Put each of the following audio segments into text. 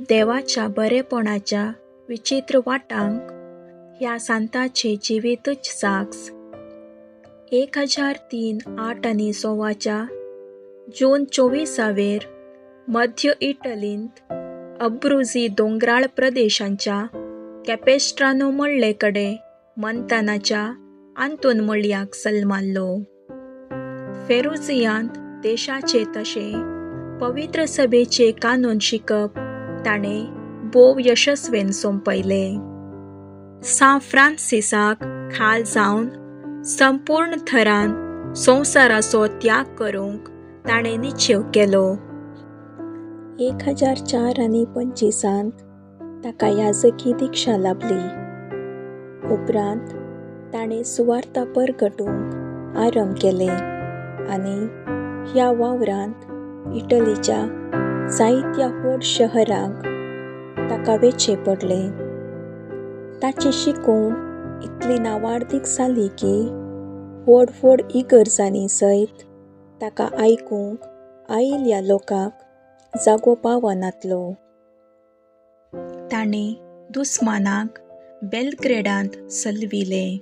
देवाच्या बरेपणाच्या विचित्र वाटांक ह्या सांताचे जिवीतच साक्ष. 1003 आठ आनी सोवाच्या जून 24 मध्य इटलींत अब्रुझी दोंगराळ प्रदेशांच्या कॅपेस्ट्रानो म्हणले कडेन मंतानाच्या आंतोन मळयाक सल्माल्लो. फेरुजियांत देशाचे तशें पवित्र सभेचे कानून शिकप ताणें भोव यशस्वेन सोंपयलें. सां फ्रांसिसाक खाल जावन संपूर्ण थरान संवसाराचो त्याग करूंक ताणें निश्चेव केलो. 1004 आनी 25 ताका याजकी दिक्षा लाभली. उपरांत ताणें सुवार्ता परगटूंक आरंभ केलें आनी ह्या वावरांत इटलीच्या जायत्या व्हड शहरांक ताका वेचें पडलें. ताची शिकवण इतली नावाडदीक जाली की व्हड व्हड इगर्जांनी सयत ताका आयकूंक आयिल्ल्या लोकांक जागो पावनातलो. ताणें दुस्मानाक बेलग्रेडांत सलविलें.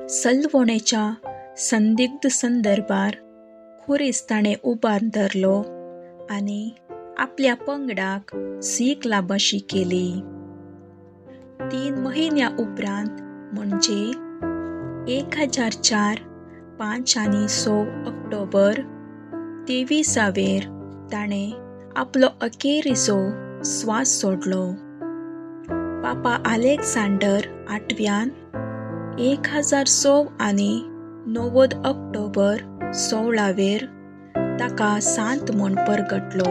सलवणेच्या संदिग्ध संदर्भार खुरीस ताणें उबार धरलो आनी आपल्या पंगडाक सीख लाबाशी केली. 3 म्हयन्या उपरांत म्हणजे 1004 5 आनी 6 ऑक्टोबर 23 ताणें आपलो अखेरीचो स्वास सोडलो. पापा अलेक्झांडर आठव्यान 1006 आनी 90 ऑक्टोबर 16 ताका सांत म्हूण परगटलो.